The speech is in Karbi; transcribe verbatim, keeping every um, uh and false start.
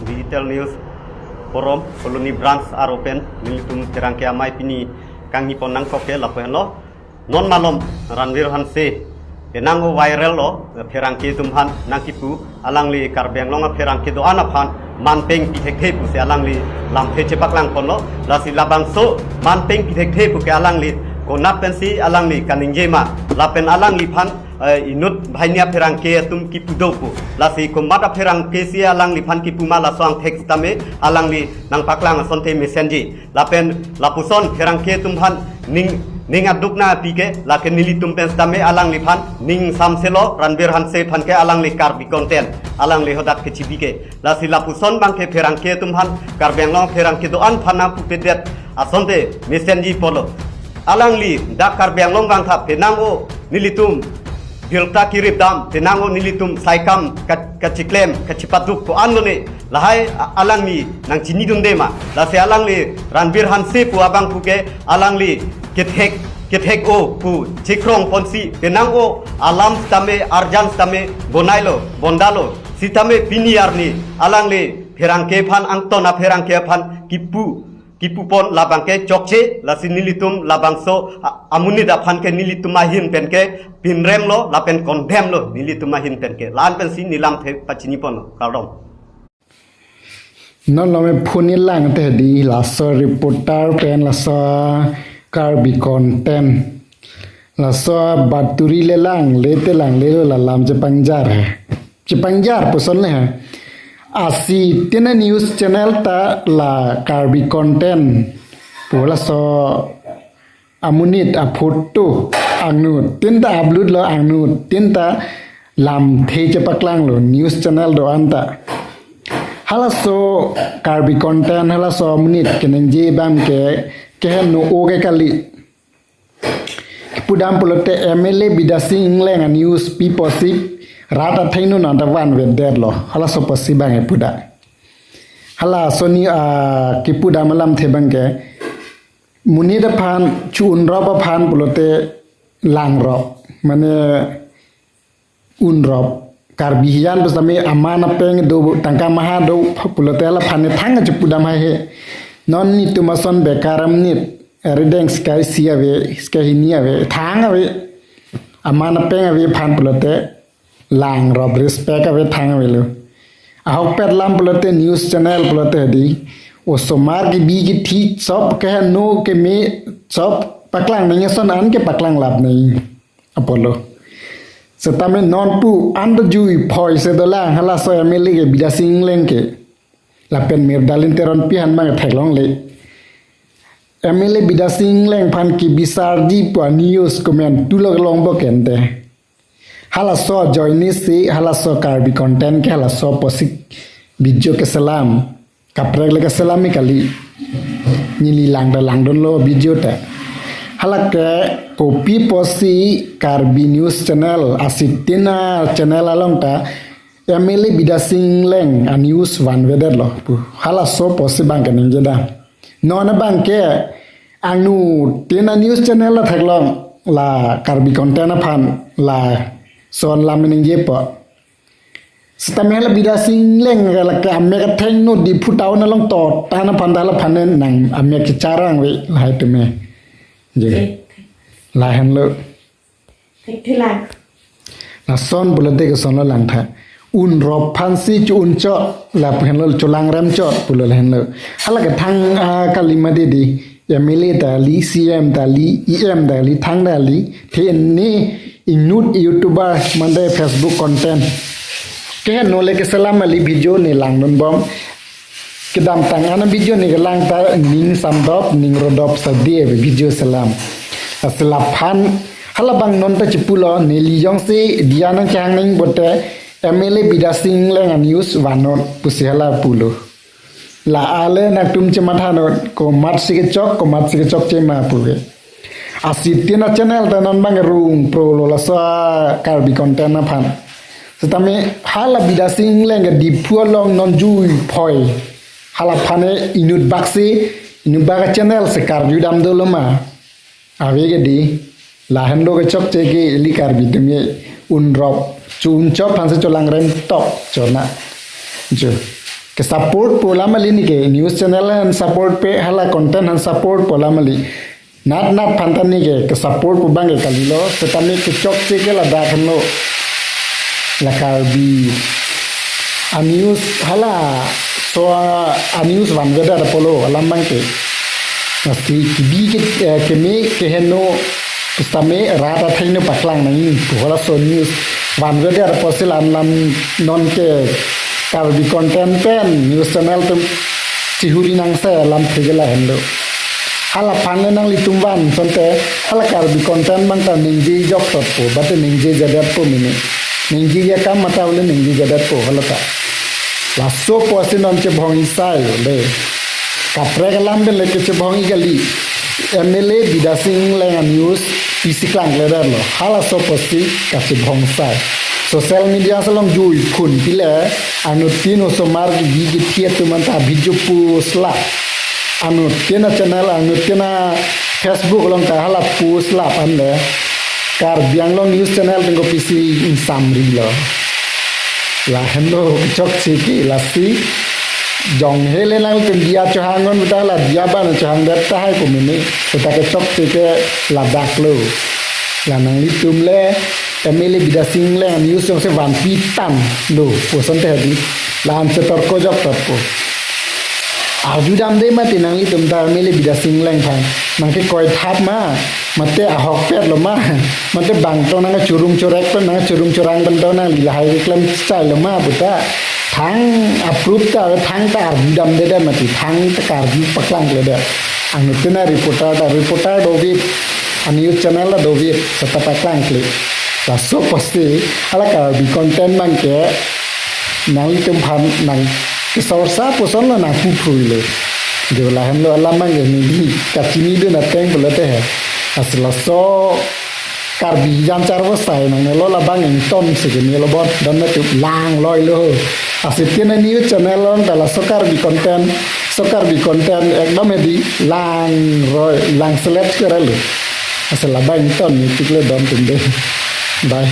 Digital News Forum Colony Branch aro pen nelitum pherangke amei pini kangni pon nangkok ke lapu henlo. Non malom Ranbir Hanse penang o viral lo, pherangke atum aphan nangkipu, alangli Karbi Anglong apherangke do-an aphan manpeng pithekthe pusi alangli lamthe chepaklang ponlo. Lasi labangso manpeng pithekthe pu ke alangli konat pensi alangli kaningje ma, lapen alangliphan eh, inut banghini apherangke atum kipu do pu. Lasi komat apherangke si alangliphan kipu ma laso angthek sitame alangli nangpaklang asonte mesenji. Lapen lapuson pherangke atum aphan ning, ning aduk nangpi ke, lake nelitum pen sitame alangliphan ning samselo, Ranbir Hanse aphan ke alangli Karbi content, alangli hadak kechibi ke. Lasi lapuson abang ke pherangke atum aphan, Karbi Anglong pherangke do-an aphan nangpupedet asonte mesenji pulo. Alangli dak Karbi Anglong abang tha penang o nelitum birta kirip dam, penang o nelitum saikam ka-, kachiklem, kachipaduk ko-an lo ne, lahai a-, alangli nangchinidunde ma. Lasi alangli Ranbir Hanse pu abang pu ke alangli kethek, kethek o pu chikrong ponsi penang o alam sitame, arjan sitame bonailo, bondalo. Sitame pini arni alangli pherangke aphan, angton apherangke aphan kipu, kipu pon labang ke chokche, lasi nelitum labangso a-, amonit aphan ke nelitum ahin pen ke pinrem lo, lapen condemn lo nelitum ahin pen ke. La-an pensi nelamthe pachini ponlo, kardom. Non lome phone lang te di laso reporter pen laso Karbi content. Laso baturi le langle te langlelo, la lam chepangjar he. Chepangjar puson le he. Asi tina news channel ta la Karbi content pu laso amonit aphoto angno tin ta upload lo, angno tin ta lamthe chepaklanglo news channel do-an ta. Halaso Karbi content, halaso amonit keningje abang ke keheno o ke kali. Kipudam pulote M L A Bidya Sing Engleng a-news pi pusi rat athengno nangta vanvedetlo. Halaso pusi abang kipuda. Halaso ni, ah, kipudam alamthe abang ke monit aphan, chu-unrop aphan pulote langrop. Mane unrop. Karbi hijan pusitame aman apeng do, tangka maha do pulote laphan ne thang chepudam haihe. Non netum ason bekar amonit, arideng sika isi ave, sika hini ave, thang ave. Aman apeng ave aphan pulote langrop, respect ave, thang avelo. Ahokpet alam pulote news channel pulote di osomar kebi kethe chop keheno keme chop paklang nangji ason an ke paklang lap nangji apotlo. Sitame non pu an ta jui phoi se dolang halaso M L A ke Bidya Sing Engleng ke. Lapen Miralin Teronpi aphan abang theklongle. M L A Bidya Sing Engleng aphan kebisarji pu a-news komantu lo longbom ke ante. Halaso ajoine si halaso Karbi content ke halaso pusi video keselam. Kaprek le keselam ni kali. Neli lang ta langdunlo video ta. Halake kopi pusi Karbi news channel, asi tina channel along ta M L A Bidya Sing Engleng a-news vanvedetlo pu. Halaso pusi abang keningje dam. Non abang ke angno tina news channel la theklong, la Karbi content aphan lason lam ningjepo. Sitame la Bidya Sing Engleng la ke amek athengno Diphu town along to tan aphan ta laphan ne nang amek kecharang ave lahai tame. Je. Lahenlo. Thekthelang. Lason pulote kesonlo langtha. Unrop aphansi chu-un chot, lapu henlo cholangrem chot pulo lahenlo. Halake thang, ah, kali mati di. M L A ta kali, C M ta kali, E M ta kali, thang ta kali. Thene inut YouTuber mande Facebook content. Keheno le keselam kali video ne langdunbom. Kedamtang an a-video ne kelang ta ning samdop, ning rodop sadi ave video selam. Lasi laphan halabang non ta chipulo, neli jongsi diya nangkehang nangji pulote M L A Bidya Sing Engleng a-news vannon pusi hala pulo. La ale nangtum chemathanon, komatsi kechok, komatsi kechokche ma pu ke. Asi tina channel ta non abang rung prolo laso Karbi content aphan. Sitame hala Bidya Sing Engleng ke Diphu along non jui phoi. Halaphan ne inut bak si, inut bak a-channel si karjudam dolo ma. Ave ke di, lahenlo kechokche ke ili Karbi atum ke unrop, chu-un chot aphansi cholangrem tok chot na. Ju. Ke-support pu alam kali neke, news channel aphan support pe, hala content aphan support pu alam kali. Nat nat aphan ta neke ke-support pu abang ke kalilo, setame kechokche ke ladak henlo. La Karbi a-news, halaso a-news vanvedet apotlo alam abang ke. Mesti kebi ke, eh, keme keheno, setame rat athengno paklang nangji pu halaso news vanvedet apotsi la-an alam nonke Karbi content pen news channel atum chihuri nangji alamthe ke lahenlo. Hala aphan le nanglitum van asonte, hala Karbi content abang ta ningje jokthotpo, bate ningjejedetpo mene. Ningje akam matha le ningjejedetpo hala ta. Laso apotsi non chebhong-i sai le. Kaprek alam pen le kechebhong-i kali. M L A Bidya Sing Engleng a-news pisi klangkledetlo. Halaso apotsi kachebhong sai. Social media along jui phun pile, anuttin osomar kebi kethe atum anta video post la. Anuttin a-channel, anuttin a-Facebook along ta hala post la aphan le Karbi Anglong news channel atum kopisi ingsamrilo. Lahenlo kechokche ke, lasi jonghe le nangtum diya chohang non puta la diya abang chohangdet tahai pu mene, seta kechokche ke ladaklo. La nanglitum le M L A Bidya Sing Engleng a-news jongsi vanpi tanglo pu asonte hedi, la-an chetorko jokthotpo. Arjudamde mati nanglitum ta M L A Bidya Sing Engleng aphan. Nangkekoi thap ma, mate ahokpetlo ma, mate bangtong nangkechurung chorek pen, nangkechurung chorang pen tong nangli lahai keklem chailo ma puta. Thang a-proof ta, thangta arjudamdedet mati, thangta karju paklangkledet. Anuttin a-reporter ta, reporter dovit, a-news channel ta dovit, seta paklangkle. Laso apotsi, hala Karbi content abang ke, nanglitum aphan nangkesorsa pusonlo, nangpuphrui le. Jo lahenlo alam abang ke neli kachinidun ateng pulote he. Lasi laso Karbi jan charvo sai nangnelo, labang ingtonsi kenelo bon, don mati langloilo. Lasi tin a-news channel along ta laso Karbi content, laso Karbi content ekdom hedi langroi, langselet keralo. Lasi labang ington ni tikle don tumde. Bye.